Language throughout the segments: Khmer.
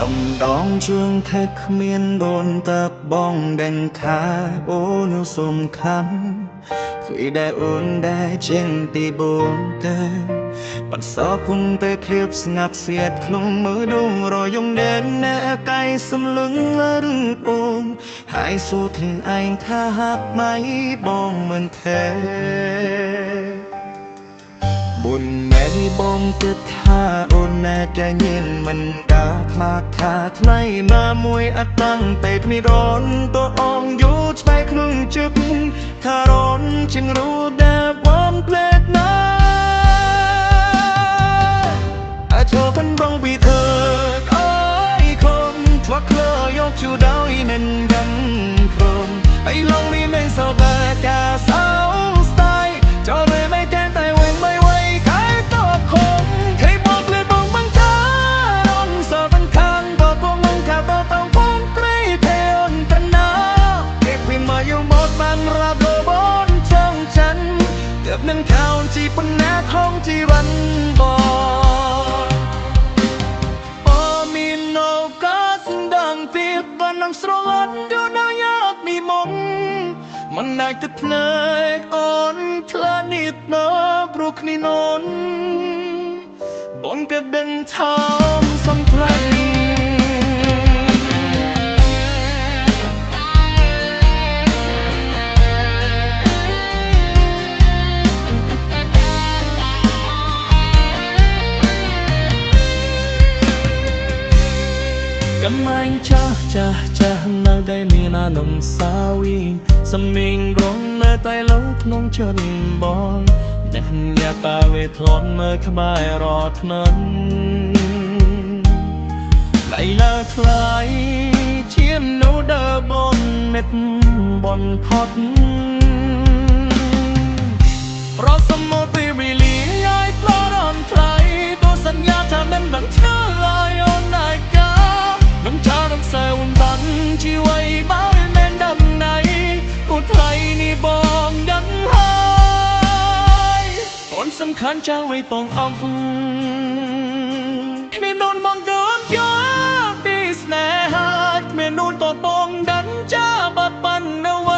កំដងជឿងថេគ្មានដូនតើបងដេញថាអូនសំខាន់គឺដែលអូនដែលជាងទីបូនទេបាត់សពុនតែឃ្លៀបស្ងាត់សៀតក្នុងមើលដងរយងដេនណែកៃសំលឹងឬអូនហើយសួរខ្លួនឯងថាហាក់ម៉ៃបងមិនទេ បុនណែបងគិតថាអូនណែតែញៀនមិនដាខ្លាចថាថ្ងៃណាមួយអត់តាំងពេកមានរនតអងយូឆ្បែកក្នុងជឹកថារនជាងរូដែលបងផ្លេតណាអាចធ្វើเป็นបងពីเธอអើយខំធ្វើក្លើយកជូដោយមិនយ៉ាងព្រមไอ้ลงมีไม่สบายกาสาวสไตล์จอเลยไม่แกนแต่เว้นไม่ไหวขายตัวคงเคยบอกเลยบอกมันทารนสอบันคังบอกว่ามึงข้าบอกต้องพงไกรเทอนตนาเก็บวิมาอยู่หมดมันรับโลบนช่องฉันเกือบนึ่งข่าวจีปนาของจีวันบอก អមានឱកាសដឹងទៀតបាននឹងស្រឡាញ់យូរណាស់យ៉ាក់មីមុំមិនអាចទៅភ្នែកអូនថ្លានេះណាព្រោះគ្នាននបងក៏ដឹងថាសំខាន់ កំែងចាស់ចាស់ចាស់នៅដែលមានអានំសាវីសំមីងរងនៅតែលើក្នុងចិត្តបងអ្នកញាតាវេធ្លន់មើលក្បែររថ្និនឡៃឡាថ្លៃជាមនុស្សដើបនមិត្តបនផុត រសមកពីវិលីឲ្យផ្លរំថ្លៃទោះសន្យាថាមិនបានធ្វើឲ្យអូនណាកានឹងចារំសែវបានជីវ័យបើមិនដំណៃឧថ្លៃនេះបងដឹងហើយអូនសំខាន់ចាវៃបងអង្គគ្មានអូនមកដើមយកពីស្នេហាគ្មានអូនតបងដឹងចាបាត់បាននៅໄວ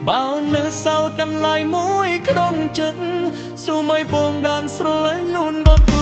បើនៅសោតម្លៃមួយក្នុងចិត្តស៊ូមិនបងដានស្រឡាញ់លូនប